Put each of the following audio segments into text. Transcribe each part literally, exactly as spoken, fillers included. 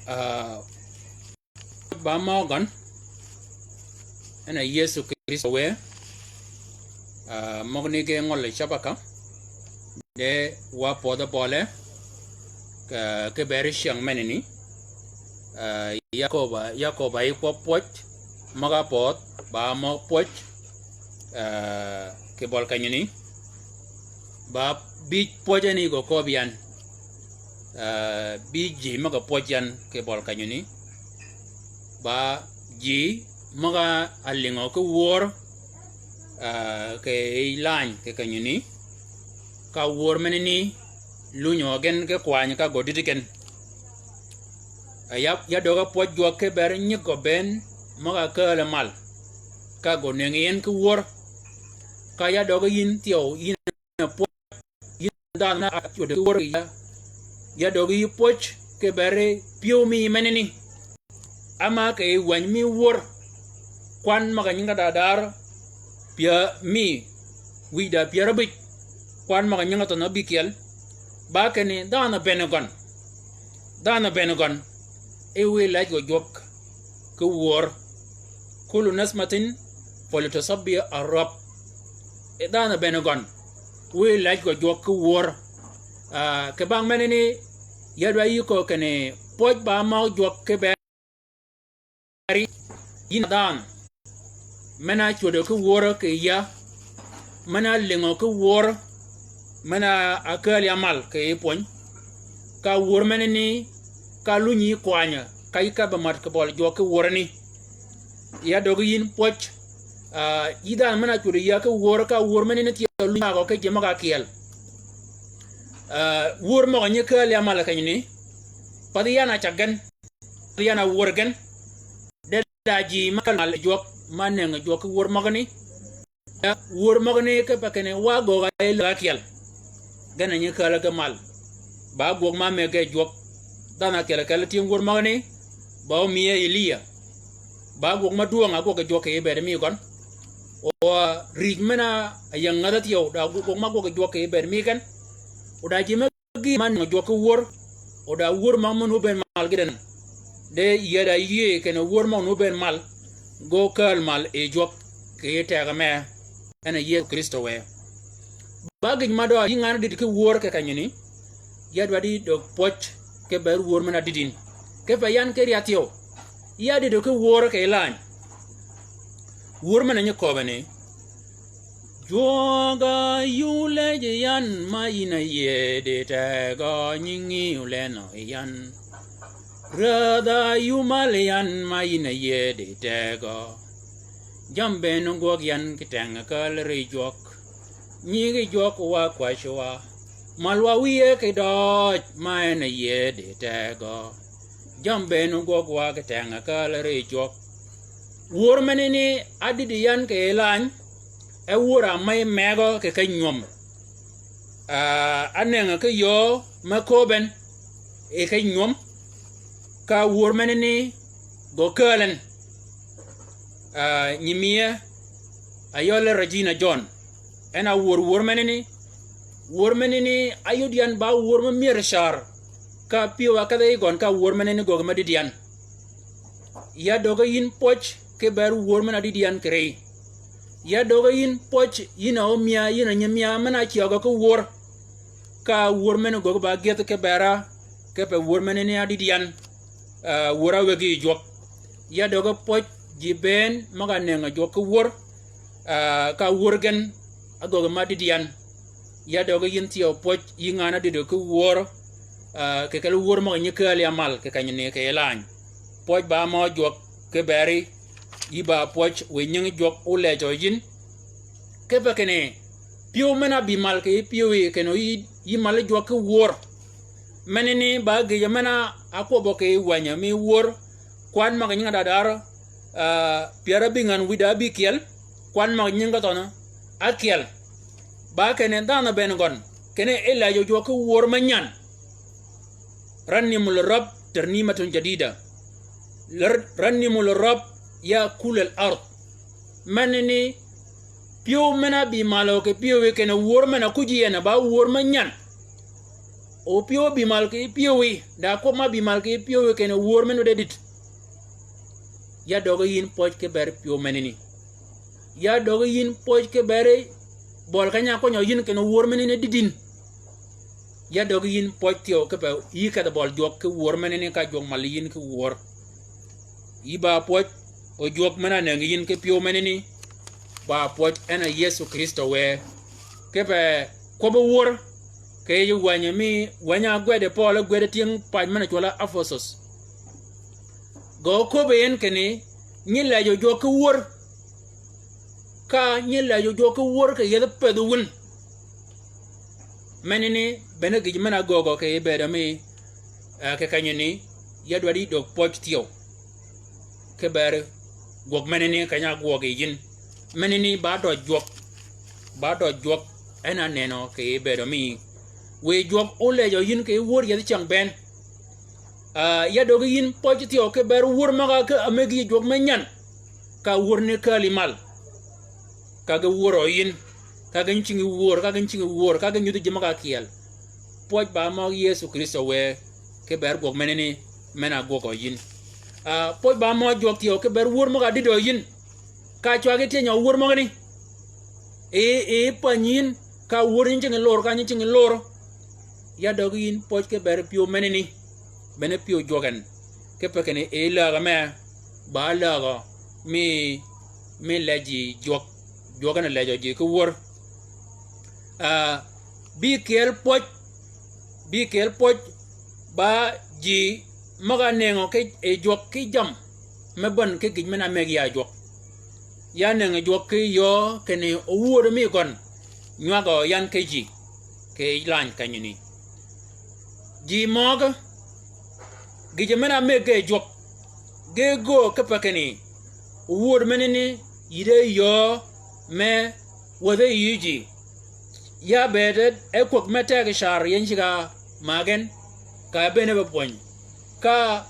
Ah, ba mø gøn, en a Yëso Krïstø wë, ah, møgani ge ngøl cabaka, de wa pödh-a bøle, ka, ki beri cyäng menani, ah, ya köbb-a, ya köbb-a yi kwøb pwøj, møg-a pödh, ba mø pwøj, ah, kì bøl kenyani, ba bïj pwøj eni gø köbbi yan, ah, bïj ji møg-a pwøj yan kì bøl kenyani. Ba ji møg-a lïngø ki wör, ah, kì lany kì kenyani. Ka wör menani lunyø gen ki kwany ka gø dïdï gen. Ah, ya, ya døg-a pwøj jwøk ki ber nyig gø bënn møg-a kääl mal. Ka gø nëngi yin ki wör. Ka ya døg-a yin thyew yin a pwøj, yin dhanhø na cwöddi ki wör kì ya. Ya døg-a yi pwøj ki beri pyëw mi menani. Ama kì wänyi mi wör. Kwan møg-a nyinge dadar, pyär mi, wïj da pyär ábïj. Kwan møg-a nyinge thønhø ábïkyel. Ba kinni dhanhø bënn gøn. Dhanhø bënn gøn. E wiy lajji gø jwøk ki wör. Kullu nasmatin faltusabbiha ar-Rabb. E dhanhø bënn gøn. Wiy lajji gø jwøk ki wör. Ah, kì bang menani, ya dwa yï köög kinni pwøj ba mø jwøk ki ber ri, yïn a dhanhø. Men-a cwöddi ki wör kì ya. Men-a lïngø ki wör. Men-a kääl ya mal kì yi pwöny. Ka wör menani, ka lunyi kwanyø, ka yï ka be mät kì bøl jwøk ki wör ni. Ya døg yin pwøj, ah, yï dhanhø men-a cwöddi ya ki wör, ka wör menani thyew lunyi magø ki ji møg-a kyel. Ah, wör møg-a nyi kääl ya mal kenyani, path yan a cag gen. Yan a wör gen. De da ji ma kääl mal jwøk, ma nëngi jwøk ki wör møgani. Wör møgani kipe kinni wa gögg-a yi läg ákyel. Gen a nyi kääl ki mal. Ba gwøg ma mëgge jwøk. Dhanhø ákyel kel tyëng wör møgani. Ba ómiye Eliya. Ba gwøg ma dwøng-a ágwøg jwøk kì bëëd mi gøn. O, rïj men-a yäng ngädh áthyew, da gwøg ma ágwøg jwøk kì bëëd mi gen. O da ji me gï man jwøk ki wör, o da wör møg men óbëën mal gï den. De yie da yie kinni wör møg óbëën mal, gø kääl mal yi jwøk kì tegø mee, en a Yëso Krïstø wë. Ba gïj ma dø yï ngan dïd ki wör kì kenyani, ya dwaddi døg pwøj ki ber wör men-a dïd yïn. Kipe yan ki ri áthyew, ya dïdø ki wör kì lany. Wör men-a nyi köbbi ni, Jwøk-a yuu lejji yan ma yïn a yie di tegø, nyingi ólënø yi yan. Rädh-a yuu mal yan ma yïn a yie di tegø. Jammì bënn ógwøg yan kì teng kääl ri jwøk. Nyigi jwøk wa kwäjji wa. Mal wa wiye kì døøj ma en a yie di tegø. Jammì bënn ógwøg wa kì teng kääl ri jwøk. Wör menani ádïdi yan kì lany, e wör-a ámey mëgø kì kenyi nywöm. Ah, ánëngø ki yöö me köbben yi kenyi nywöm, ka wör menani gø kääl en. Ah, nyimiye, a yøl Regina John. En a wör wör menani, wör menani áyod yan ba wör me myër car. Ka pyëw-a kedhe yi gøn ka wör menani göggi me dïd yan. Ya döggi yïn pwøj ki ber wör men-a dïd yan kì ri. Ya döggi yïn pwøj yïn a ómya, yïn a nyimya men-a cyägø ki wör. Ka wör men-a göggi ba gyëdh ki ber-a, kipe wör menani ádïd yan, ah, wör-a áwëggi yi jwøk. Ya döggi pwøj ji bënn møg-a nëngi jwøk ki wör, ah, ka wör gen ágöggi ma dïd yan. Ya døggi yïn thyew pwøj yï ngan-a dïdø ki wör, ah, kì kel wör møg-a nyi kääl ya mal kì kenyani kì lany. Pwøj ba mø jwøk ki beri, yï ba pwøj wiy nyingi jwøk ólejjø yïn. Kipe kinni pyëw men-a bï mal kì pyëwi kinni yï, yï mal jwøk ki wör. Menani ba gïjø men-a ákwøbbø kì wänyi mi wör. Kwan møg-a nyinge dadar, ah, pyär ábïngän wïda ábïkyel. Kwan møg-a nyinge thønhø ákyel. Ba kinni dhanhø bënn gøn, kinni e lejjø jwøk ki wör me nyan. Rannimu li Rabb tarnimatun jadida. Lar-, rannimu li Rabb ya kullal ard. Menani pyëw men-a bï malø kì pyëwi kinni wör men-a kuj yi en ba wör me nyan. O pyëw bï mal kì pyëwi, da kwøb ma bï mal kì pyëwi kinni wör men nuti dït. Ya døgi yïn pwøj ki ber pyëw menani. Ya døgi yïn pwøj ki ber bøli keny-a ákwønyø yïn kinni wör menani dïdïn. Ya døgi yïn pwøj thyew kipe yï kedhi bøli jwøk ki wör menani ka jwøk mal yïn ki wör. Yï ba pwøj, o jwøk men-a ánëngi yïn ki pyëw menani, ba pwøj en a Yëso Krïstø wë. Kipe kwøbbi wör, kì yij wänyi mi wänyi ágwëddi Pøøl, ágwëddi tyëng pac men-a cwøl á Ephesus. Gø köbbi en kinni, nyi lejø jwøk ki wör. Ka nyi lejø jwøk ki wör kì yethi pëthi wun. Menani, bene gïj men-a ágögø kì bëëdø mi, eh, kì kenyani, ya dwaddi dög pwøj thyew. Ki ber gwøg menani keny-a ágwøg yi yïn. Menani ba døj jwøk. Ba døj jwøk en a nënø kì bëëdø mi. Wiy jwøk ólejø yïn kì wör yethi cyäng bënn. Ah, ya døgi yïn pwøj thyew ki ber wör møg-a ki ámëggi yi jwøk me nyan. Ka wör ni kääl yi mal. Ka ge wörø yïn. Ka ge nyi cingi wör, ka ge nyi cingi wör, ka ge nyudhi ji møg-a kyeel. Pwøj ba møg Yëso Krïstø wë, ki ber gwøg menani, men-a ágwøgø yïn. Ah, pwøj ba møg jwøk thyew ki ber wör møg-a dïdø yïn. Ka cwag yi tyënyø wör møgani. E, e pänyi yïn, ka wör nyi cingi lor, ka nyi cingi lor. Ya døgi yïn pwøj ki ber pyëw menani. Bene pyëw jwøk en. Kipe kinni e lägø me, ba lägø mi, mi lejji jwøk. Jwøk en a lejø ji ki wör. Ah, bï kyeel pwøj, bï kyeel pwøj, ba ji møg-a ánëngø ki, e jwøk ki jammì me bän ki gïj men-a ámëggi ya jwøk. Ya ánëngi jwøk ki yöö kinni owuödø mi gøn nywagø yan ki ji, kì lany kenyani. Ji møgø, gïjø men-a ámëggi yi jwøk, ge göög kipe kinni, owuöd menani yïddi yöö me wäthi yï ji. Ya bëëd e kwäg me teg car yeny ceg-a mag en, ka bënn be pwöny. Ka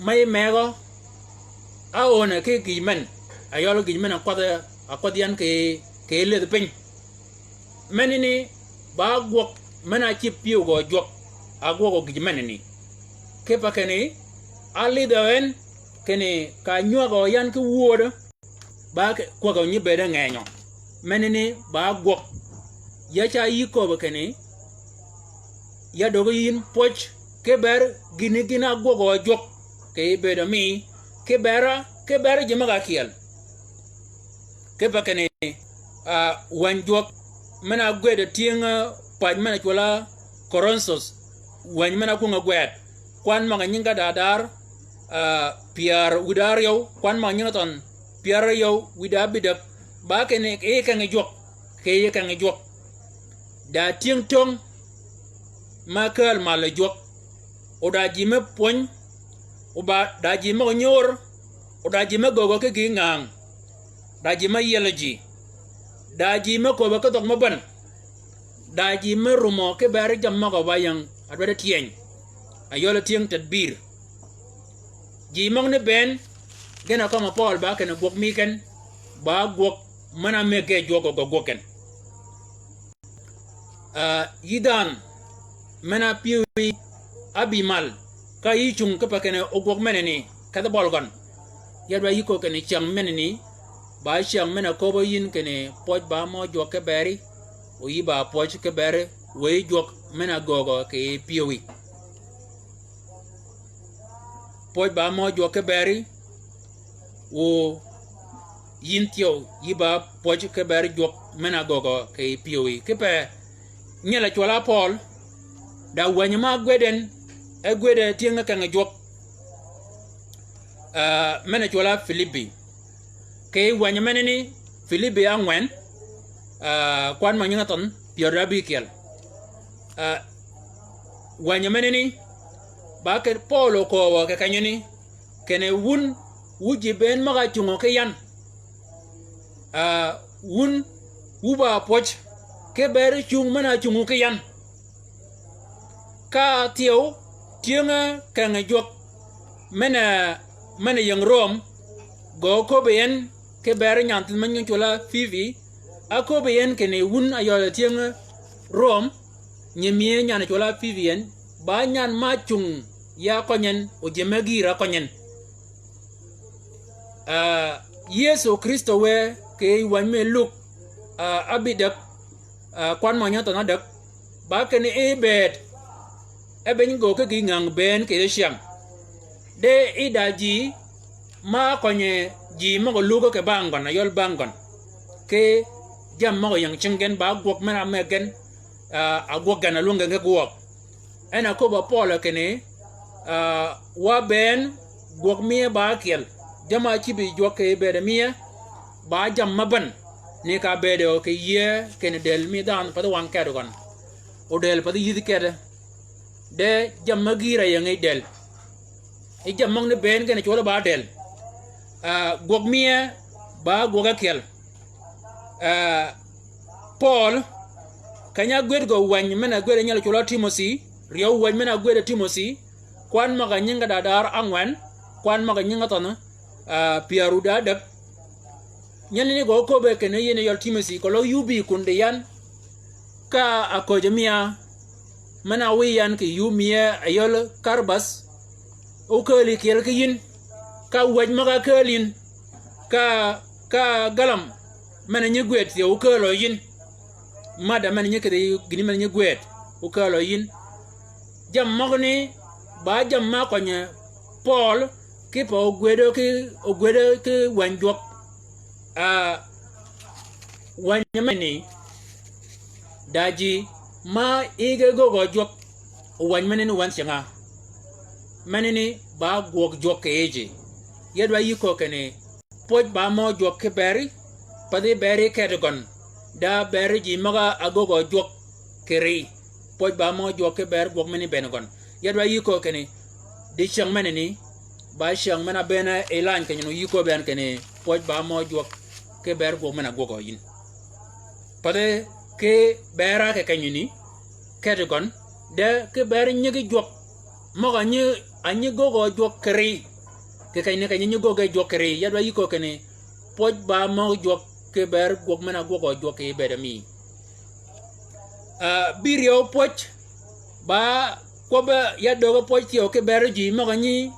mey mëgø, a óne ki gïj men, a yøl gïj men a kwadh, a kwadh yan kì, kì lëdhi piny. Menani ba gwøg men-a ácïb pyëw gø jwøk, a gwøgø gïj menani. Kipe kinni, a lidhø en, kinni ka nywagø yan ki wuödø, ba ki, kwägø nyi bëëd e ngënyø. Menani ba gwøg. Ya ca yï köbbi kinni, ya døgi yïn pwøj, ki ber gïni gïn-a ágwøgø jwøk, kì bëëdø mi, ki ber, ki ber ji møg-a kyeel. Kipe kinni, ah, wäny jwøk men-a ágwëddi tyëng, ah, pac men-a cwøl á Korinthus, wäny men-a ákwöng-a gwëd. Kwan møg-a nyingi ka da dar, ah, pyär wïdá áryew, kwan møg-a nyingi thønh pyär áryew wïdá ábïdäg, ba kinni e kengi jwøk, kì e kengi jwøk. Da tyëng töng ma kääl mal jwøk. O da ji me pwöny, o ba da ji møg-a nyöör, o da ji me gögø ki gïngang, da ji me yielø ji, da ji me köbø ki dhøg me bän, da ji me rumø ki ber jammì møg-a ba ying a dwaddi tyëny. A yøl tyëng tedbir. Ji møgani bënn, gen a kømmi Pøøl ba kinni gwøg mi ken, ba gwøg men-a ámëggi yi jwøk gø gwøg gen. Ah, yï dhanhø men-a pyëwi ábï mal, ka yï cungi kipe kinni ogwøg menani, kedhi bøl gøn. Ya dwaddi yï köbbi kinni cyäng menani, ba cyäng men-a köbbi yïn kinni pwøj ba mø jwøk ki beri, o yï ba pwøj ki beri, wëyi jwøk men-a göögø kì pyëwi. Pwøj ba mø jwøk ki beri, o yïn thyew, yï ba pwøj ki ber jwøk men-a göögø kì pyëwi. Kipe nyel a cwøl á Pøøl, da wäny ma ágwëd en, e gwëde tyëng kengi jwøk, ah, men-a cwøl á Filipi. Kì wäny menani, Filipi ángwen, ah, kwan mø nyingi thønh pyär ábïkyel. Ah, wäny menani, ba ki Pøøl okööbø kì kenyani, kinni wun, wu ji bënn møg-a cungø ki yan. Ah, wun, wu ba pwøj, ki ber cung men-a cungø ki yan. Ka thyew, tyëng-a kengi jwøk, men-a, men-a ying Rom, gø köbbi en, ki ber nyanthïn me nyingi cwøl á Fibi, áköbbi en kinni wun a yøl tyëng Rom, Nyi mye nyan cwøl-a Vivian, ba nyan ma cung ya kønyen, o ji me gïr-a kønyen. Ah, Yëso Krïstø wë kì yij wäny mi Luk, ah, ábïdäg, ah, kwan møg-a nyinge thønh ádäg, ba kinni e bëëd, e beny gø ki gï ngang bënn kì yij cyäng. De yi da ji ma kønyi ji møg-a lugø kì bang gøn, ayøl bang gøn. Ki jammì møg-a ying cingi gen ba gwøg men-a me gen, ah, agwøg gen alwøng gen ki gwøg. En a köbb-a Pøøl kinni, ah, wa bënn gwøg mye ba ákyel. Jamm-a ácïb yi jwøk kì bëëd mye, ba jammì me bän. Ni ka bëëd kì yïëy kinni dël mi dhanhø pathi wang kedi gøn. O dël pathi yïdhi kedi. De jammì me gïr-a ying yi dël. Yi jammì møgani bënn gen cwøl ba dël. Ah, gwøg mye ba gwøg ákyel. Ah, Pøøl, keny-a ágwëd gø wäny men-a ágwëd nyel cwøl-a Timothi, ryeew wäny men-a ágwëd Timothi, kwan møg-a nyingi da dar ángwen, kwan møg-a nyingi thønh, ah, pyär wud ádäg. Nyel ni gø köbbe kinni yïn yøl Timothi, keløg yï óbï kun di yan, ka áköjji mye, men-a áwïy yan kì yï ómïye ayøl Karbas, ókääl yi kyel ki yïn, ka wäj møg-a ákääl yïn, ka, ka galam men-a nyi gwëd thyew ókääl yïn. Madda men-a nyi kedhi gïni men-a nyi gwëd ókääl yïn. Jammì møgani ba jammì ma kønyi Pøøl, kipe ogwëdø ki, ogwëdø ki wäny jwøk. Ah, wäny meni, da ji ma yïge gögø jwøk, wäny meni ni wan cinga. Meni ni ba gwøg jwøk kì yij ji. Ya dwa yï köög kinni, pwøj ba mø jwøk ki beri, pathi beri kedi gøn, da beri ji møg-a ágögø jwøk kì ri. Pwøj ba mø jwøk ki ber gwøg meni bënn gøn. Ya dwa yï köög kinni, di cyäng meni ni, ba cyäng men-a bënn yi lany kenyi nu yï köbbi yan kinni, pwøj ba mø jwøk ki ber gwøg men-a ágwøgø yïn. Pathi ki ber-a kì kenyi ni, kedi gøn, de ki ber nyigi jwøk, møg-a nyi, a nyi gögø jwøk kì ri. Kì kenyi ni kenyi nyi gögge jwøk kì ri, ya dwa yï köög kinni, pwøj ba mø jwøk ki ber gwøg men-a ágwøgø jwøk kì bëëd mi. Ah, bï ryeew pwøj, ba kwøbbe ya döggi pwøj thyew ki ber ji møg-a nyi,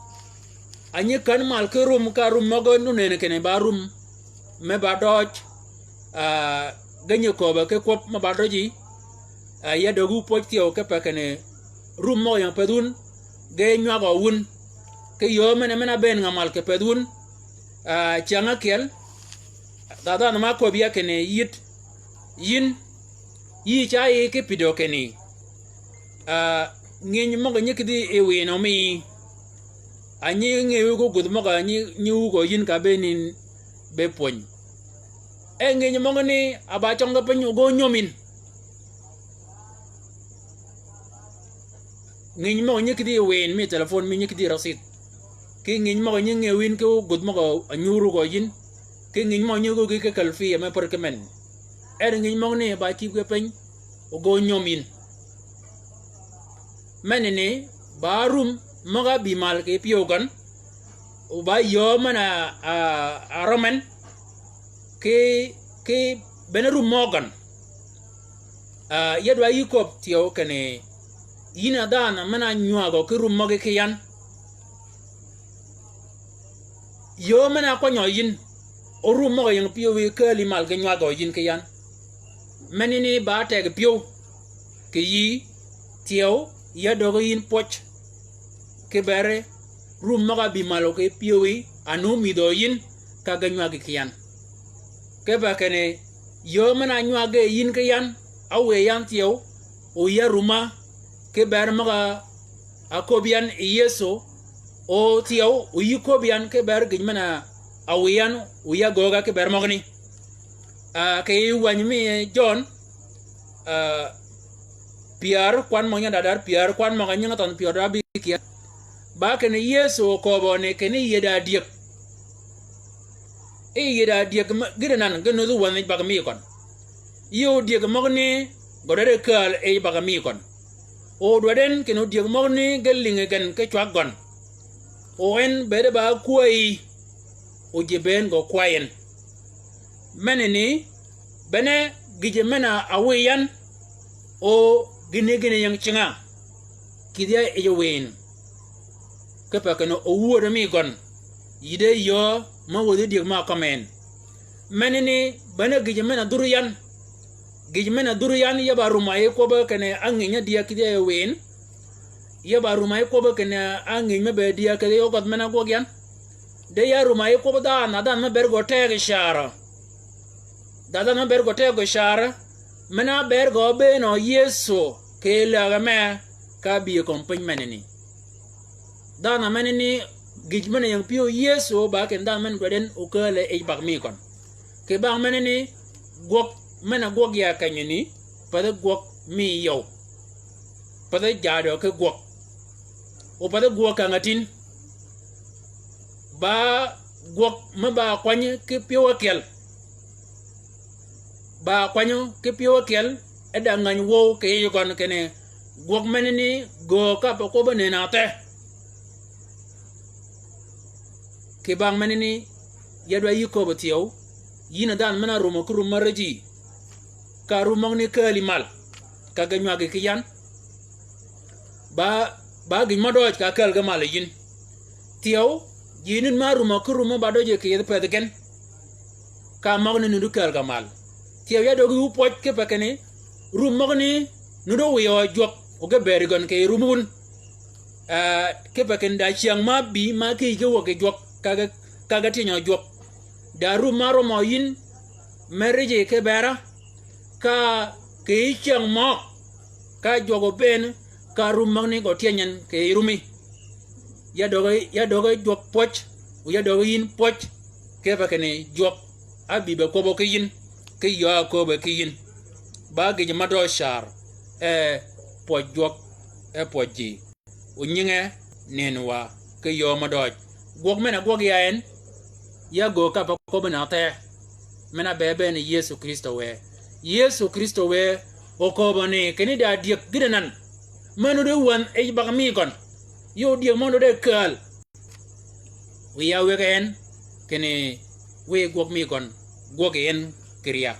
a nyi kän mal ki rum ka rum møg-a nu nënni kinni ba rum, me ba døøj, ah, ge nyi kööbbe ki kwøb me ba døøj yi, ah, ya döggi pwøj thyew kipe kinni rum møg-a ying pëdh wun, ge nywagø wun, ki yöö men-a men-a bënn nga mal kì pëdh wun, ah, cyäng ákyel, dha dhanhø ma köbbi ya kinni yïd, yïn, yï ca yi ki pïdø kinni, ah, ngïny møg-a nyi kïdhi yi wïn omi, a nyi ngëwi ko gudh møg-a nyi, nyi wugø yïn ka be nin be pwöny. E ngïny møgani a ba cøng ge piny ogö nyöm yïn. Ngïny møg-a nyi kïdhi yi wïn mi telefon mi nyi kïdhi yi rasid. Ki ngïny møg-a nyi ngëw yïn ki ogudh møg-a nyur ogø yïn. Ki ngïny møg-a nyi ogöggi ki kälfi a me pär ki men. En ngïny møgani ba cïb ge piny, ogö nyöm yïn. Menani, ba rum møg-a bï mal kì pyëw gøn, o ba yöö men-a, a, a rømmen, ki, ki bene rum mø gøn. Ah, ya dwa yï köbbi thyew kinni, yïn a dhanhø men-a nywagø ki rum møgí ki yan. Yöö men-a kwønyø yïn, o rum møg-a ying pyëwi kääli mal ge nywagø yïn ki yan. Menani ba teg pyëw, kì yï, thyew, ya döggi yïn pwøj. Ki beri, rum møg-a bï malø kì pyëwi, a nu mïdhø yïn, ka ge nywaggi ki yan. Kipe kinni, yöö men-a nywagge yïn ki yan, a wë yan thyew, o ya rumma, ki ber møg-a köbbi yan yi Yëso, o thyew, o yï köbbi yan ki ber gïn men-a wïy yan, o ya gööga ki ber møgani. Ah, kì yij wäny mi Jøn, ah, pyär, kwan møg-a nyinge da dar pyär, kwan møg-a nyinge thønh pyär da bï kien. Ba kinni Yëso oköbbø ni kinni yïe da dyëg. Yi yïe da dyëg me, gïti nan, ge nudhi wänh yij bag mi køn. Yïe odyëg møgani, gø dwaddi kääl yij bag mi køn. O dwaddi en kinni odyëg møgani ge lïngi gen ki cwag gøn. O en bëëde ba kwäyi, o ji bënn gø kwäyi en. Menani, bene gïjø men-a wïy yan, o Gïn-a gïn-a ying cinga kidhi ya yij wïn. Kipe kinni owöddi mi gøn, yïddi yöö me wäthi dyëg ma kømmi en. Menani bene gïj men-a dhur yan. Gïj men-a dhur yan ya ba rumma yi kwøbbi kinni ángïj me dya kidhi ya yij wïn. Ya ba rumma yi kwøbbi kinni ángïj me be dya kidhi ya yij ógødh men-a gwøg yan. De ya rumma yi kwøbbi dhanhø, dhanhø me ber gø tegø carø. Dhanhø me ber gø tegø carø, men-a ber gø ábëën Yëso kì läge me ka bï kömi piny menani. Dhanhø menani gïj men-a ying pyëw Yëso ba kinni dhanhø men-a dwaddi en okääl yij bag mi køn. Kì bang menani gwøg men-a gwøg ya kenyani, pathi gwøg mi yøw. Pathi jadø ki gwøg. O pathi gwøg kang-a tïn. Ba gwøg me ba kwany ki pyëw ákyel. Ba kwany ki pyëw ákyel, e da ngäny wøw kì yij gøn kinni gwøg menani göög ka pe kwøbbi nënni athe. Kì bang menani ya dwa yï köbbi thyew, yïn a dhanhø men-a rumø ki rum me räjji. Ka rum møgani kääli mal, ka ge nywaggi ki yan. Ba, ba gïj mø døøj ka kääl ge mal yi yïn. Thyew, ji nud ma rumø ki rum mø ba døøj kì yethi pëthi gen. Ka møgani nuti kääl ge mal. Thyew ya døgi wu pwøj kipe kinni rum møgani nuti wiy jwøk, o ge bëëd gøn kì rum wun. Ah, kipe kinni da cyäng ma bï ma kì yï ki wäg kì jwøk, ka ge, ka ge tyënyø jwøk. Da rum ma rømmø yïn me rijji ki bera, ka kì yï cyäng mø, ka jwøk obëën, ka rum møgani gø tyëny en kì yij rumi. Ya døgi, ya døgi jwøk pwøj, o ya døgi yïn pwøj, kipe kinni jwøk ábï be kwøbbø ki yïn, ki yöö ákööbe ki yïn. Ba gïj mø døøj car, e pwøj jwøk, e pwøj ji. O nyinge nënni wa ki yöö mø døøj. Gwøg men-a gwøg ya en, ya göög ka pe kwøbbi nënni athe. Men-a be bëën Yëso Krïstø wë. Yëso Krïstø wë okööbø ni kinni da dyëg gïn-a nan, men-a nuti wänhi yij bag mi gøn, ya odyëg mø nuti kääl. Wiy ya wëggi en kinni wiy gwøg mi gøn gwøggi en kì rya.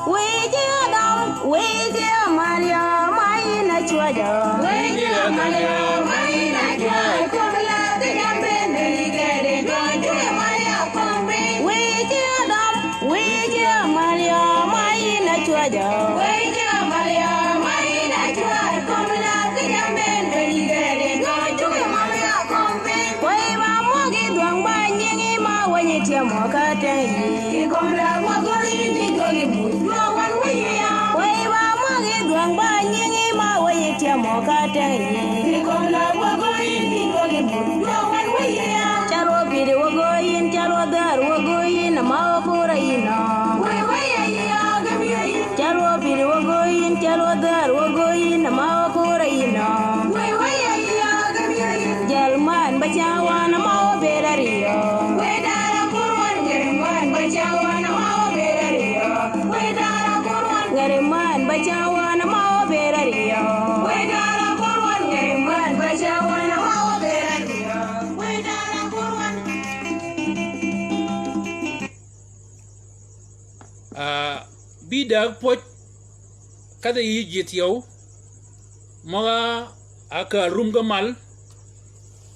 Wëjji Adam, wëjji Mariam, ma yïn a cwäjjø. Wëjji Mariam, ma yïn a cwäjjø. Kom lath ki jam ben beri kede jwø cwäjjø Mariam kom bi. Wëjji Adam, wëjji Mariam, ma yïn a cwäjjø. Wëjji Mariam, ma yïn a cwäjjø. Kom lath ki jam ben beri kede jwø cwäjjø Mariam kom bi. Kwey ba mwøg yi dhwäng ba nyingi ma wänyi tyemø ka teng yi. Ki kom la wa gori ni gori mu. Dwa wan wi ya. Kwey ba mwøg yi dhwäng ba nyingi ma wänyi tyemø ka teng yi. Ki kom la wa gori ni gori mu. Dwa wan wi ya. Cal wa pidi wa goyin, cal wa dhar wa goyin, ma wa kura yin o. Wëy wëy ya ya gami ya. Cal wa pili wa goyin, cal wa dhar wa goyin, ma wa kura yin o. Wëy wëy ya ya gami ya. Jal man ba cawan, ma wa beda riyo. Wëy dara kurwan, ngeri man ba cawan, ma wa beda riyo. Wëy dara kurwan, ngeri man ba cawan, ma wa beda riyo. Wëy dara kurwan, ngeri man ba cawan, ma wa beda riyo. Wëy dara kurwan. Ah, bï dääg pwøj, kadhi yï ji thyew, møg-a ákääl rum ge mal,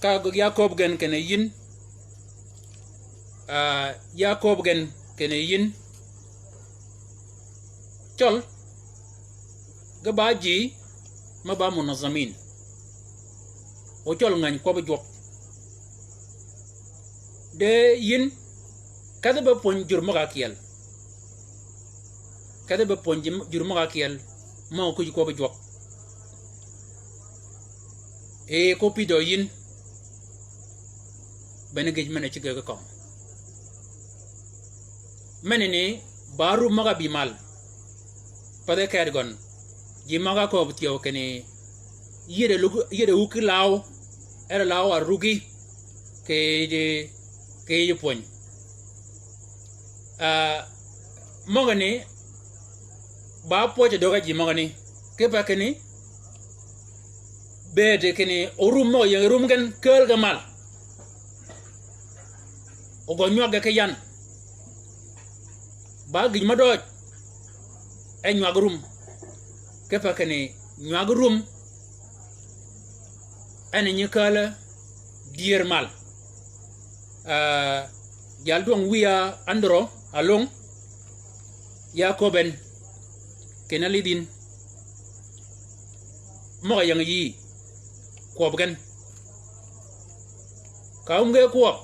ka ya kööb gen kinni yïn, ah, ya kööb gen kinni yïn. Cøl, ge ba ji, me ba munazzamin. O cøl ngäny kwøbbi jwøk. De yïn, kedhi be pwöny jur møg-a ákyel. Kedhi be pwöny jur møg-a ákyel, mø kuj kwøbbi jwøk. E, ko pïdø yïn, bene gïj men-a cigge ki kømmi. Menani, ba rum møg-a bï mal. Pathi ked gøn. Ji møg-a kööb thyew kinni, yïddi lug, yïddi wukki law. Ere law a rugi. Kì yij, kì yij pwöny. Ah, møgani, ba pwøj døg-a ji møgani. Kipe kinni, bëëd kinni orum møg-a ying rum gen kääl ge mal. O gø nywag ge ki yan. Ba gïj mø døøj e nywag rum. Kipe kinni nywag rum en nyi kääl dyër mal. Ah, jal dwøng wiya andro alung, ya köbben kinni lidh yïn møg-a ying yïí, kwøb gen. Ka wum ge kwøb,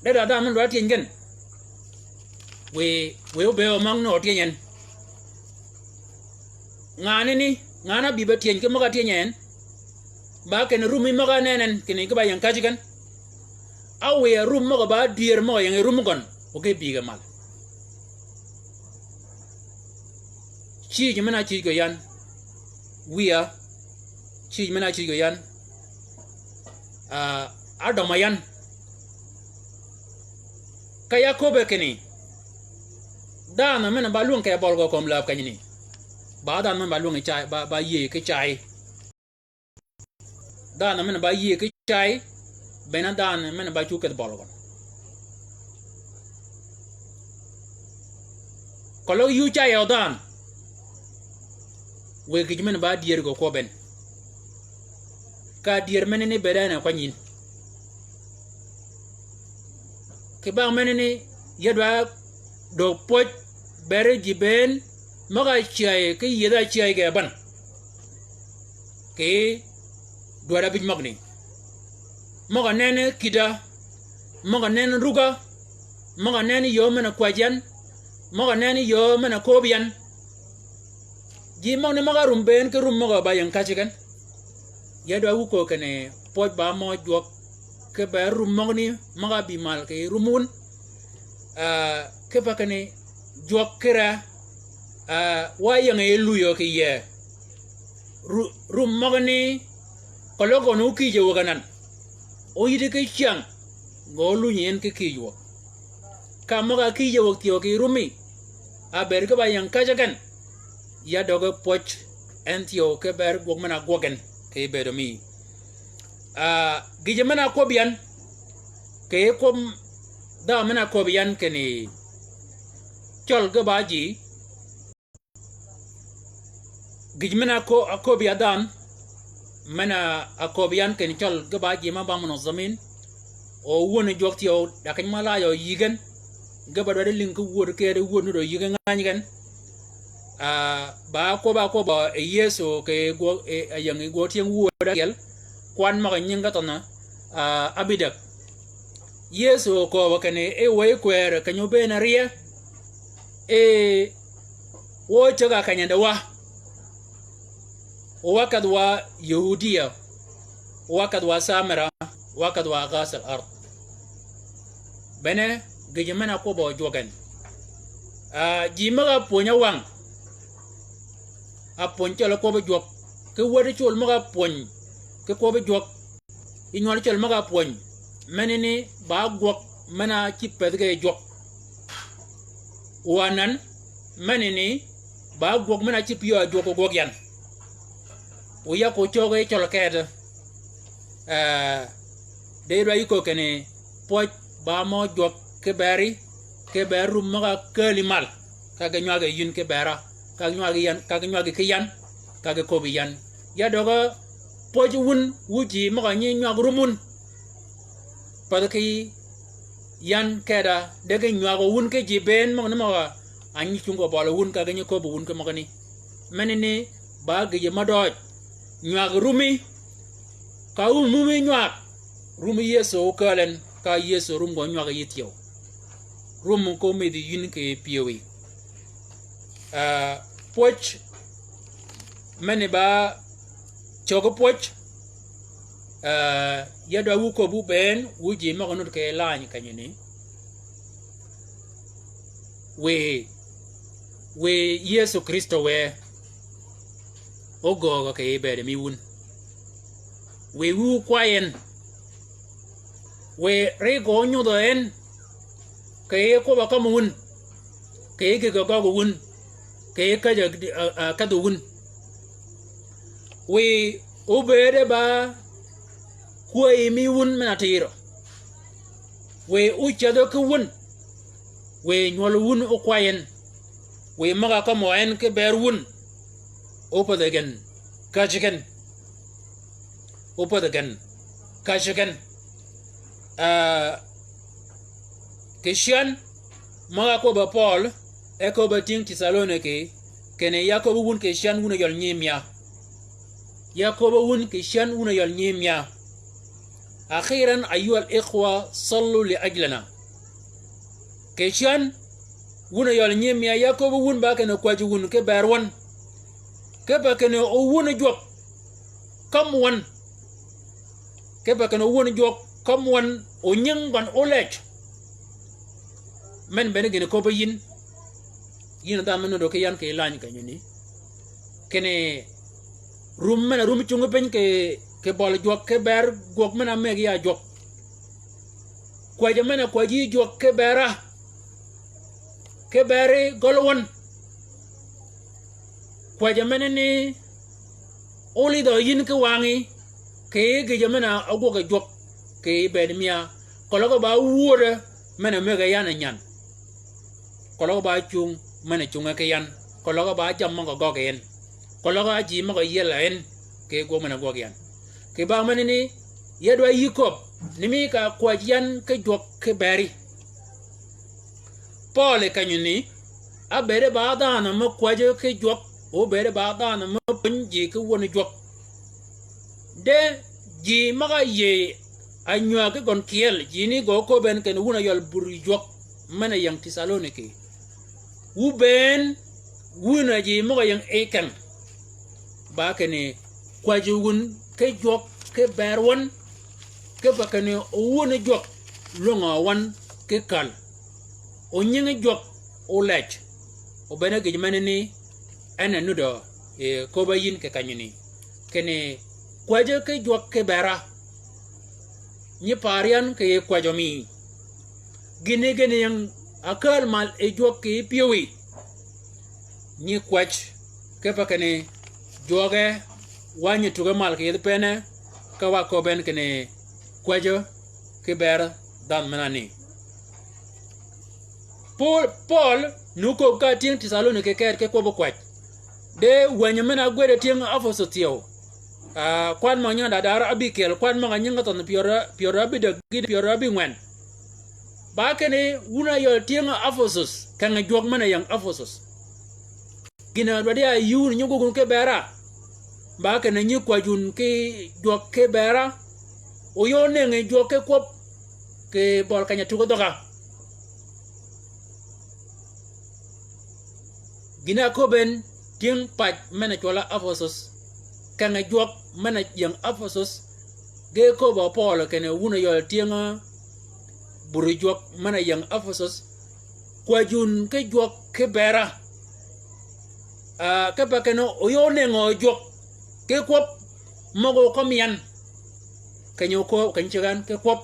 de da dhanhø men dwaddi tyëny gen. Wiy, wiy óbëëd omøgani otyëny en. Nganani, ngan-a bï be tyëny ki møg-a tyëny en. Ba kinni rumi møg-a nen en, kinni ki ba ying käjji gen. Áwiy-a rum møg-a ba dyër møg-a ying rum gøn, o ge bï ge mal. Cïj men-a cïj gø yan. Wiya, cïj men-a cïj gø yan. Ah, ádømma yan. Ka ya köbbe kinni, dhanhø men-a ba lwøng kì bøl gø kömi läb kenyani, ba dhanhø men-a ba lwøng cay, ba, ba yïëy ki cay. Dhanhø men-a ba yïëy ki cay, bene dhanhø men-a ba cuggi kedhi bøl gøn. Keløg yïëy cay o dhanhø, wiy gïj men-a ba dyër gø kwøb en. Ka dyër menani bëëd en a kwany yïn. Kì bang menani, ya dwaddi dög pwöj beri ji bënn møg-a cyäy ki yiedh-a cyäy ge bän. Kì dwaddi abïj møgani. Møg-a nenni kïdda, møg-a nenni rugga, møg-a nenni yöö men-a kwäjji yan, møg-a nenni yöö men-a köbbi yan. Ji møgani møg-a rum bënn ki rum møg-a ba ying käjji gen. Ya dwaddi wïj köög kinni pwöj ba mø jwøk ki beri rum møgani møg-a bï mal kì rum wun. Ah, kipe kinni jwøk kire, ah, wa ying yi luyø kì yee. Ru-, rum møgani keløg gøn ókïjji wäg anan. Óyïddi ki cyäng, gø ólunyi en ki kïj wäg. Ka møg-a kïjji wäg thyew kì rumi, a bëëd ki ba ying käjji gen. Ya døggi pwöj en thyew ki beri gwøg men-a gwøg en kì bëëdø mi. Ah, gïjø men-a kwøbbi yan, kì kwøb dhanhø men-a köbbi yan kinni cøl ge ba ji. Gïj men-a kö-, a köbbi ya dhanhø, men-a köbbi yan kinni cøl ge ba ji mø ba munazzamin. O wuön jwøk thyew, da keny mø lajø yï gen. Ge ba dwaddi lïng ki wuöd kedi wuöd nudd yï gen ngäny gen. Ah, ba kwøbb-a kwøbb-a, eh, Yëso kì gwøg, eh, aying gwøg tyëng wuöd ákyel, kwan møg-a nyinge thønhø, ah, Abidëg. Yëso kööbø kinni, e wëy kwërø keny-a óbëën a rye, e wø cäg-a kenyande wa. Wa kedh wa Yahudiya, wa kedh wa Samira, wa kedh wa ghaasal ard. Bene gïjø men-a kwøbb-a jwøk en. Ah, ji møg-a pwöny-a wang, a pwöny cøl kwøbbi jwøk. Ki wädi col møg-a pwöny ki kwøbbi jwøk. Yi nywal cøl møg-a pwöny, menani ba gwøg men-a cïb pëthi ge jwøk. Wa anan, menani ba gwøg men-a cïb pyëw-a jwøk ogwøg yan. Wu yag ko cöge cøl keti. Eh, de dwaddi yï köög kinni pwøj ba mø jwøk ki beri, ki beri rum møg-a kääli mal. Ka ge nywag yi yïn ki bera, ka ge nywag yi yan, ka ge nywag yi ki yan, ka ge köbbi yan. Ya døggi pwøj wun, wu ji møg-a nyi nywag rum wun. Pädhi ki yan keda, de ge nywag wun ki ji bënn møgani møg-a nyi cungi bøli wun, ka ge nyi köbbi wun ki møgani. Menani ba gïjø mø døøj. Nywag rumi, ka wum wumi nywag, rumi Yëso ókääl en, ka Yëso rum gø nywag yï thyew. Rum ko midhi yïn kì pyëwí. Ah, pwöj, meni ba cöggi pwöj, ah, ya dwaddi wu köbbi wu bënn, wu ji møg-a nudd kì lany kenyani. Wiy, wiy Yëso Krïstø wë ógöögø kì bëëdø mi wun. Wiy wu kway en. Wiy ri gø ónyudhø en kì kwøbb-a kømmi wun, kì gïg-a gøggi wun, kì käjj-a, a, a, kedhi wun. Wiy Óbëëde ba kwäyi mi wun men-a tïrø. Wiy ócädhø ki wun. Wiy nywøl wun ókway en. Wiy møg-a kømmi wa en ki bër wun. Ópädhi gen käjji gen. Ópädhi gen käjji gen. Ah, kì cyän møg-a áköbb-a Pøøl, e köbb-a tyëng Tësaloniki, kinni ya köbb-a wun kì cyän wun a yøl nyiim ya. Ya köbb-a wun kì cyän wun a yøl nyiim ya. أخيرا أيها الإخوة صلوا لأجلنا. Kì cyän wun a yøl nyiim ya, ya köbb-a wun ba kinni kwäjji wun ki bër wøn. Kipe kinni o wun jwøk kømmi wøn. Kipe kinni o wun jwøk kømmi wøn, o nying gøn o lej. Men bene gïn köbb-a yïn. Yïn a dhanhø me nuddø ki yan kì lany kenyani. Kinni rum men-a rum cungi piny kì, kì bøli jwøk ki bër gwøg men-a mëggi ya jwøk. Kwäjji men-a kwäjji jwøk ki bër á. Ki bër gøl wøn. Kwäjji menani ólidhø yïn ki wangí, kì gïjø men-a ágwøg-a jwøk, kì bëëd mia, keløg ba wuödø men-a mëggi yan a nyan. Keløg ba cung men-a cunge ki yan. Keløg ba jammì møg-a gøggi en. Keløg ji møg-a yiel a en. Kì gwøg men-a gwøg yan. Kì ba menani, ya dwa yï köbb, ni mi ka kwäjji yan ki jwøk ki beri. Pøøl kenyani, ábëëde ba dhanhø me kwäjjø ki jwøk, óbëëde ba dhanhø me pwönyi ji ki wun jwøk. De ji møg-a yïëy a nywäg ki gøn kyeel, ji ni gø köbben kinni wun a yøl buri jwøk men-a ying Tësaloniki. Wu bënn wun a ji møg-a ying i keng. Ba kinni kwäjji wun ki jwøk ki bër wøn, kipe kinni o wun jwøk lwöngø wøn ki käl. O nyingi jwøk o lej. O bene gïj menani en a nuddø, e, köbb-a yïn kì kenyani. Kinni kwäjjø ki jwøk ki bër á. Nyi paar yan kì yij kwäjjø mi. Gïni gïni ying a kääl mal yi jwøk kì pyëwí. Nyi kwäj, kipe kinni jwøge wa nyi tuge mal kì yij pene, ka wa köbben kinni kwäjjø ki bër dhanhø men-a ni. Pøøl, Pøøl ni ókööb ka tyëng Tësaloniki kër ki kwøbbi kwäj. De wänyi men-a ágwëddi tyëng Epesus thyew. Ah, kwan møg-a nyinge da dar ábïkyel, kwan møg-a nyinge thønh pyär, pyär ábïdäg, gïti pyär ábïngwen. Ba kinni wun a yøl tyëng Epesus, keng jwøk men-a ying Epesus. Gïn-a dwaddi a yï wun nyi gwøg wun ki bër á. Ba kinni nyi kwäjji wun ki jwøk ki bër á. O yø ónëngi jwøk ki kwøb. Kì bøl keny-a tuggi dhøg-a. Gïn-a áköbben tyëng pac men-a cwøll-a Epesus. Keng jwøk men-a ying Epesus. Ge köbb-a Pøøl kinni wun a yøl tyëng-a buri jwøk men-a ying Epesus. Kwäjji wun ki jwøk ki bër á. Ah, kipe kinni o yø ónëngø jwøk ki kwøb møg-a ókömi yan. Keny-a ókööb, keny-a ceg yan ki kwøb.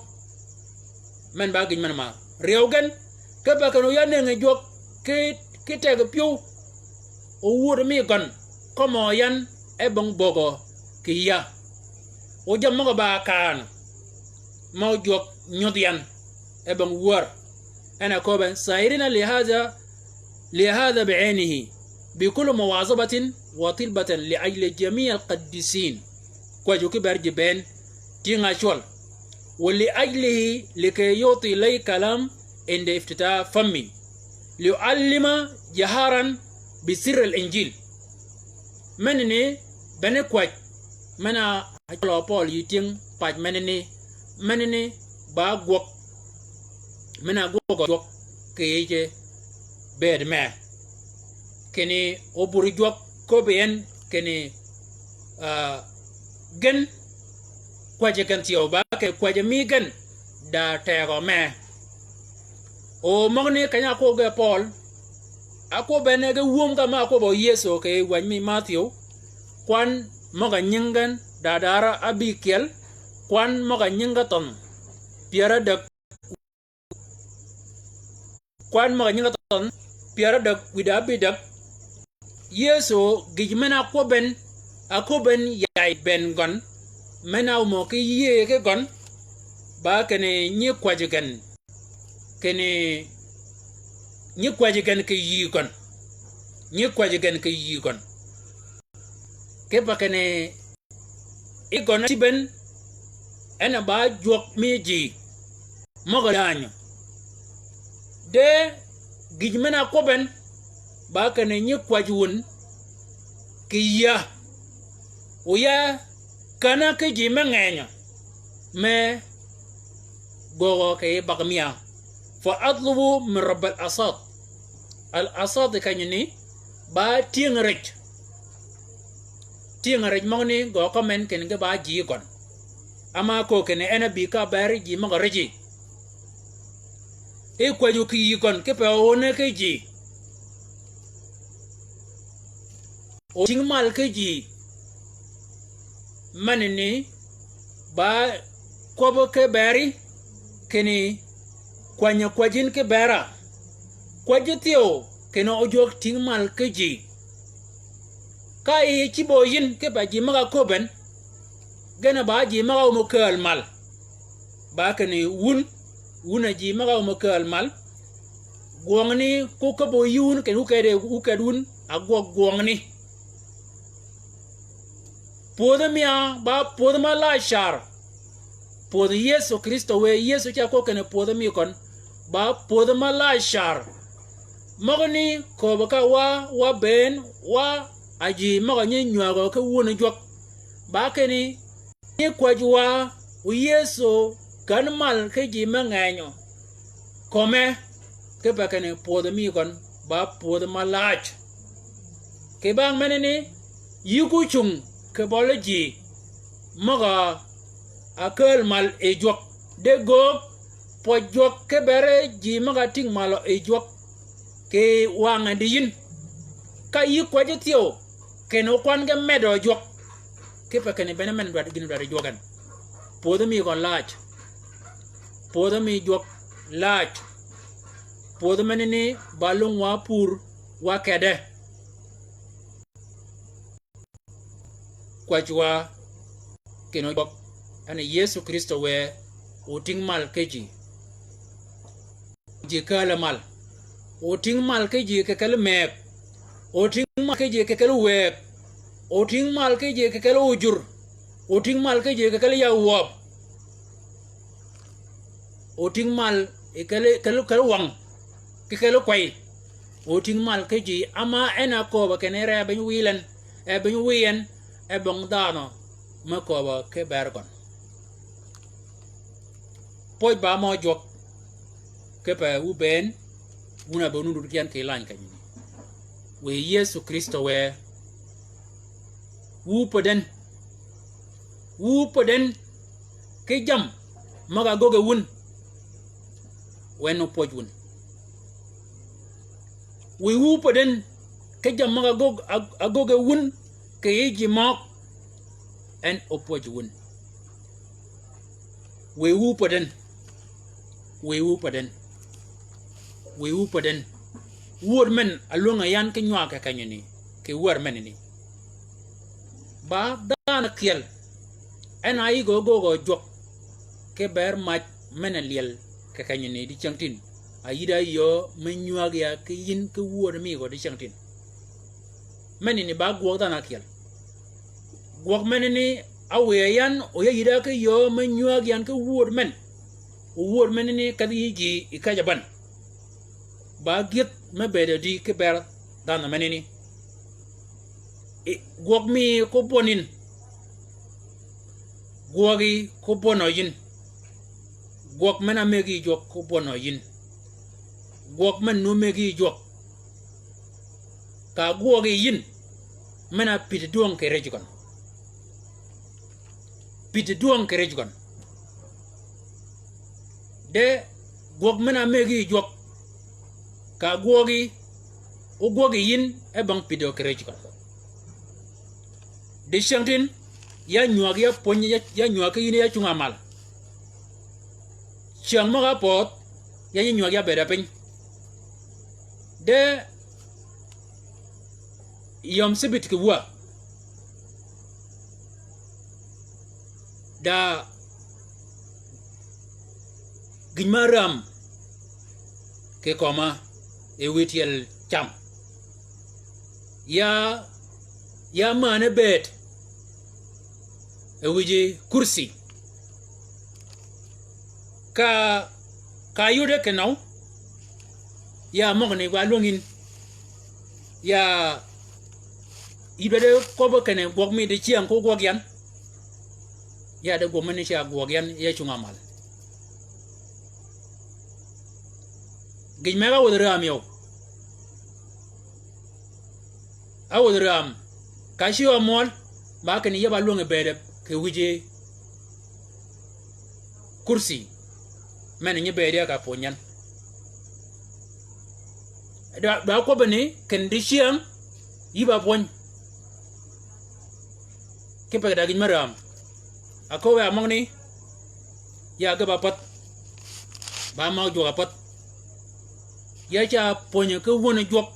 Men ba gïj men-a ma. Ryeew gen, kipe kinni o ya nëngi jwøk ki, ki teg pyëw. O wuöd mi gøn, kømmi yan e bong bögø kì yïa. O jammì møg-a ba kaanø. Mø jwøk nyudh yan e bong wär. En a köbben, سائرين لهذا، لهذا بعينه، بكل مواظبة وطلبة لأجل جميع القديسين. Kwäjji ki bër ji bënn, tyëng-a cwøl. ولأجله لكي يعطي لي كلام عند افتتاح فمي، لأعلم جهارا بسر الإنجيل. Menani, bene kwäj, men-a cwøl Pøøl yï tyëng pac menani, menani ba gwøg, men-a gwøg jwøk kì yij bëëd mee. Kinni o buri jwøk köbbi en kinni, ah, gen kwäjji gen thyew ba kinni kwäjji mi gen da tegø mee. O møgani keny-a ákwøb ge Pøøl, ákwøb en ge wum ka ma ákwøb o Yëso kì wäj mi Mathyew, kwan møg-a nyingi gen da dar ábïkyel, kwan møg-a nyingi gen thønh pyär ádäg. Kwan møg-a nyingi gen thønh pyär ádäg wïdá ábïdäg. Yëso gïj men-a ákwøb en, Aköbben ya yi bënn gøn, men-a ómø ki yïëy ki gøn, ba kinni nyi kwäjji gen, kinni nyi kwäjji gen kì yï gøn. Nyi kwäjji gen kì yï gøn. Kipe kinni yi gøn-a cïb en, en a ba jwøk mi ji møg-a dänyø. De gïj men-a kwøbben, ba kinni nyi kwäjji wun kì yïa. O ya kän-a ki ji me ngenyø, me göggø kì yij bag mia. Fa atlubu min Rabbil awsat. Al awsat kenyani, ba tyëng rej. Tyëng rej møgani gø kømmen kinni ge ba ji gøn. Ama köög kinni en a bï ka beri ji møg-a rej yi. E kwäjji kì yï gøn kipe o óne ki ji. O tïng mal ki ji. Menani ba kwøbbi ki beri, kinni kwänyi kwäjji yïn ki bera. Kwäjji thyew kinni o jwøk tïng mal ki ji. Ka yi cïb o yïn kipe ji møg-a köbben, gen a ba ji møg-a ómø kääl mal. Ba kinni wun, wun a ji møg-a ómø kääl mal. Gwøngani ko köbbi yï wun kinni wu kedi, wu kedi wun a gwøg gwøngani. Pwödhi mia ba pwödhi ma lajcar. Pwödhi Yëso Krïstø wë, Yëso ca kwøb kinni pwödhi mi køn ba pwödhi ma lajcar. Møgani köbbi ka wa, wa bënn, wa a ji møg-a nyi nywägø ki wun jwøk. Ba kinni nyi kwäjji wa, o Yëso kän mal ki ji me ngenyø. Kømme, kipe kinni pwödhi mi køn ba pwödhi ma laj. Kì bang menani, yï ko cung kì bøli ji møg-a kääl mal yi jwøk. De göög pwøj jwøk ki beri ji møg-a tïng malø yi jwøk kì wang-a diyïn. Ka yï kwäjji thyew, kinni o kwan ge meddø jwøk. Kipe kinni bene men dwaddi, gïn dwaddi jwøk en. Pwödhi mi gøn laj. Pwödhi mi jwøk laj. Pwödhi menani ba lung wa pur wa kedde. Kwäjji wa kinni o jwøk, en a Yëso Krïstø wë, o tïng mal ki ji. Ji kääl mal. O tïng mal ki ji kì kelli mëëg. O tïng mal ki ji kì kelli wëëg. O tïng mal ki ji kì kelli ojur. O tïng mal ki ji kì kelli yawøb. O tïng mal yi kelli, kelli, kelli wang. Kì kelli kwey. O tïng mal ki ji, ama en a kööbø kinni re beny wil en, e beny wil en, e bong dhanhø me kööbø ki ber gøn. Pwøj ba mø jwøk, kipe wu bënn, wun a be nudd kyan kì lany kenyani. Wiy Yëso Krïstø wë, wu pödden, wu pödden ki jammì møg-a göggi wun, wen opwøj wun. Wiy wu pödden ki jammì møg-a gögg, a, a göggi wun kì yij ji møg, en opwøj wun. Wiy wu pödden. Wiy wu pödden. Wiy wu pödden. Wööd men a lwäng-a yan ki nywag kì kenyani, kì wär menani. Ba dhanhø ákyel, en a yï gø göögø jwøk, ki ber mac men-a lyel kì kenyani dicängtïn. A yïddi yöö me nywäg ya ki yïn ki wööd mi gø dicängtïn. Menani ba gwøg dhanhø ákyel. Gwøg menani áwëy yan, o ya yïddi ki yöö me nywäg yan ki wööd men. O wööd menani kedhi yï ji yi kej-a bän. Ba gyëdh me bëëd adi ki ber dhanhø menani. I, gwøg mi ko bwøn yïn. Gwøgi ko bwønø yïn. Gwøg men-a mëggi jwøk ko bwønø yïn. Gwøg men-a nu mëggi jwøk. Ka gwøgi yïn, men-a pïddi dwøng kì rej gøn. Pïddi dwøng kì rej gøn. De gwøg men-a mëggi jwøk. Ka gwøgi, o gwøgi yïn, e bang pïddi kì rej gøn. Dicängtïn, ya nywäg ya pwönyi, ya, ya nywäg ki yïn ya cunga mal. Cyäng møg-a pödh, ya nyi nywäg ya bëëd piny. De yöm cïbït kì wä. Da gïn ma räm kì köma e wiy tyel cam. Ya, ya männi bëëd e wïj kursi. Ka, ka yode kì nøw, ya møgani wa lwängi yïn. Ya yï dwaddi kwøbbi kinni gwøg mi dicyäng ko gwøg yan. Ya di gwøg mi ni ca gwøg yan, ya cunga mal. Gïj meg-a wødhi rämi yøw. A wødhi räm. Ka cï ø møl, ba kinni yï ba lwängi bëëd kì wïj kursi. Men nyi bëëd ya ka pwöny yan. Dwa, dwa kwøbbi ni, kinni dicyäng, yï ba pwöny. Kipe kì da gïj me räm. Akööb ya møgani, ya ge ba pädh. Ba møg jwøk apädh. Ya ca pwönyi ki wöni jwøk,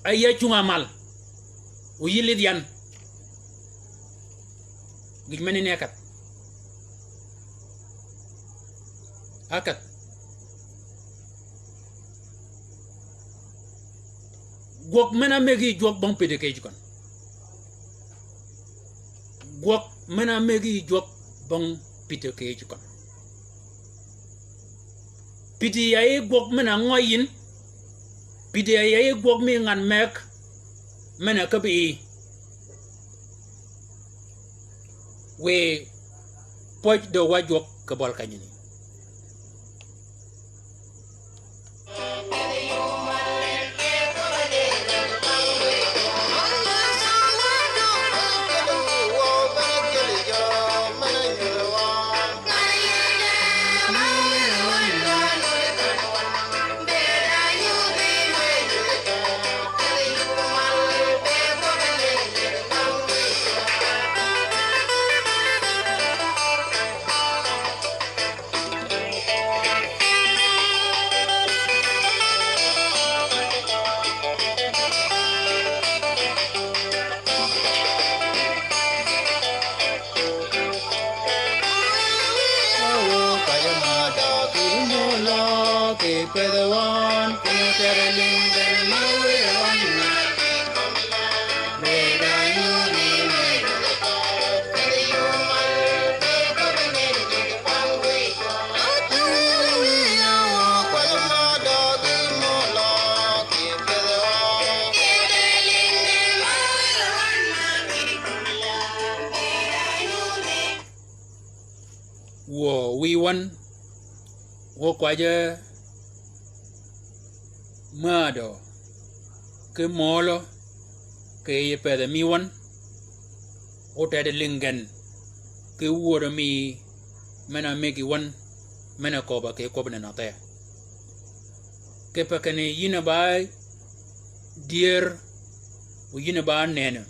a ya cunga mal. O yï lidh yan. Gïj meni ni ákadh. Ákadh. Gwøg men-a mëggi jwøk bong pïddi kì yij køn. Gwøg men-a mëggi jwøk bong pïddi kì yij køn. Pïddi ya yij gwøg men-a ngøy yïn. Pïddi ya yij gwøg mi ngan meg men-a käbbi yï. Wiy pwøj dø wa jwøk kì bøli kenyani. Wuö wïy wøn, wø kwajjø määdø ki møølø kì yij pedhe mi wøn, óteddi lïngi gen ki wuödø mi men-a mëggi wøn, men-a köbbø kì kwøbbani nø the. Kipe kinni yïn a ba dyër, o yïn a ba nënø.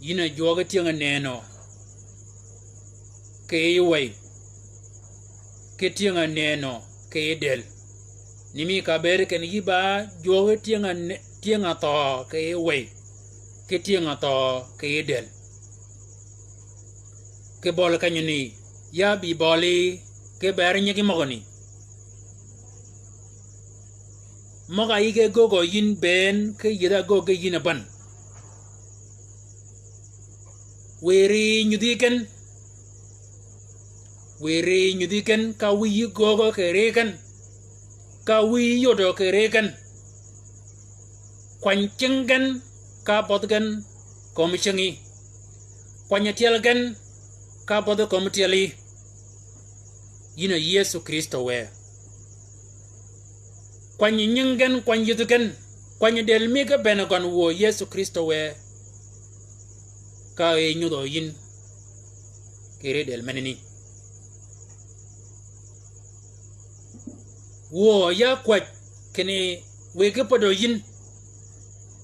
Yïn a jwøk ki tyëng-a nënø kì yij wëy, ki tyëng-a nënø kì yij dël. Ni mi ka bëëd kinni yï ba jwøk ki tyëng-a nä-, tyëng-a thøø kì yij wëy, ki tyëng-a thøø kì yij dël. Kì bøli kenyani, ya bï bøli ki bër nyigi møgani. Møg-a yï ge gögø yïn bënn, ki yïdh-a göggi yïn a bän. Wiy ri nyudhi gen. Wiy ri nyudhi gen, ka wiy yï gögø kì ri gen. Ka wiy yï yodø kì ri gen. Kwany cingi gen ka bødh gen kömi cingi. Kwany tyel gen ka bødh kömi tyeli. Yïn a Yëso Krïstø wë. Kwany nyingi gen, kwany yïdhi gen, kwany dël mi ge bënn gøn wuö Yëso Krïstø wë. Ka yï nyudhø yïn kì ri dël menani. Wuö ya kwäj kinni wiy ge pädø yïn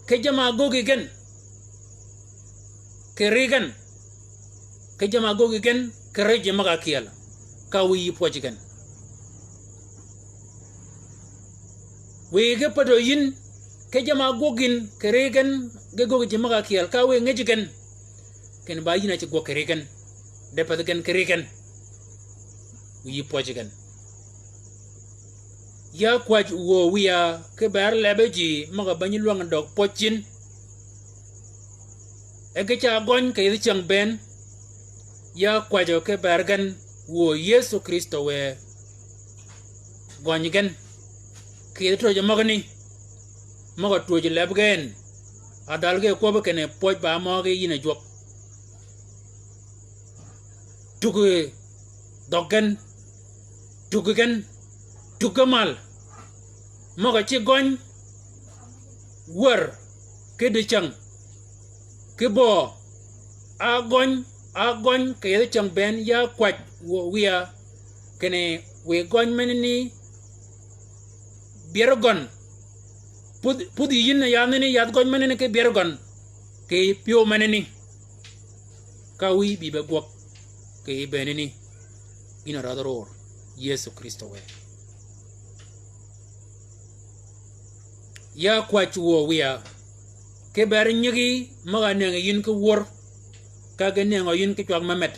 ki jamm-a ágöggi gen kì ri gen, ki jamm-a ágöggi gen kì ri ji møg-a kyel, ka wiy yï pwøj gen. Wiy ge pädø yïn ki jamm-a ágwøg yïn kì ri gen, ge göggi ji møg-a kyel, ka wiy ngej gen kinni ba yïn a ci gwøg kì ri gen. De pädhi gen ki ri gen. Wiyi pwøj gen. Ya kwäj wuö wiya ki ber lebi ji møg-a ba nyi lwäng døg pwøj cin. E ge ca gøny kì yethi cäng bënn. Ya kwäjø ki ber gen wuö Yëso Krïstø wë gøny gen kì yethi twöjø møgani. Møg-a twöjji leb gen. A dhal ge kwøbbi kinni pwøj ba møgí yïn a jwøk. Tuggi dhøggi gen, tuggi gen, tuggi mal. Møg-a ci gøny wär ki dicäng ki böö. A gøny, a gøny kì yethi cäng bënn ya kwäj wuö wiya kinni wiy gøny menani byeri gøn. Pudh, pudh yïn a yath nini, yath gøny menani ki byeri gøn kì pyëw menani. Ka wiy bï be gwøg kì bënani. Yïn a rädhi ror Yëso Krïstø wë. Ya kwäj wuö wiya ki ber nyigi møg-a nëngi yïn ki wör, ka ge nëngø yïn ki cwag me med.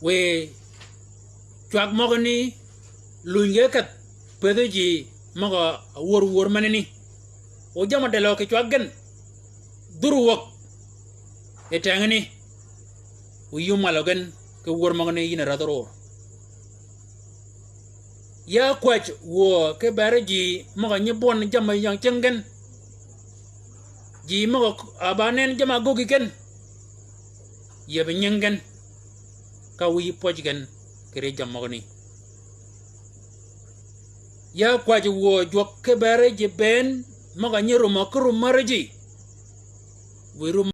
Wiy cwag møgani luny ge kedh pëthi ji møg-a wör wör menani. O jamm-a delø kì cwag gen. Dhur wäg yi tengani. Wiy ómwalø gen ki wör møgani yïn a rädhi ror. Ya kwäj wuö ki ber ji møg-a nyi bwøn jamm-a ying cing gen. Ji møg-a ba nen jamm-a ágöggi gen. Yïëbi nying gen. Ka wiy pwøj gen kì ri jammì møgani. Ya kwäjji wuö jwøk ki ber ji bënn møg-a nyi rumø ki rumari ji. Wiy rum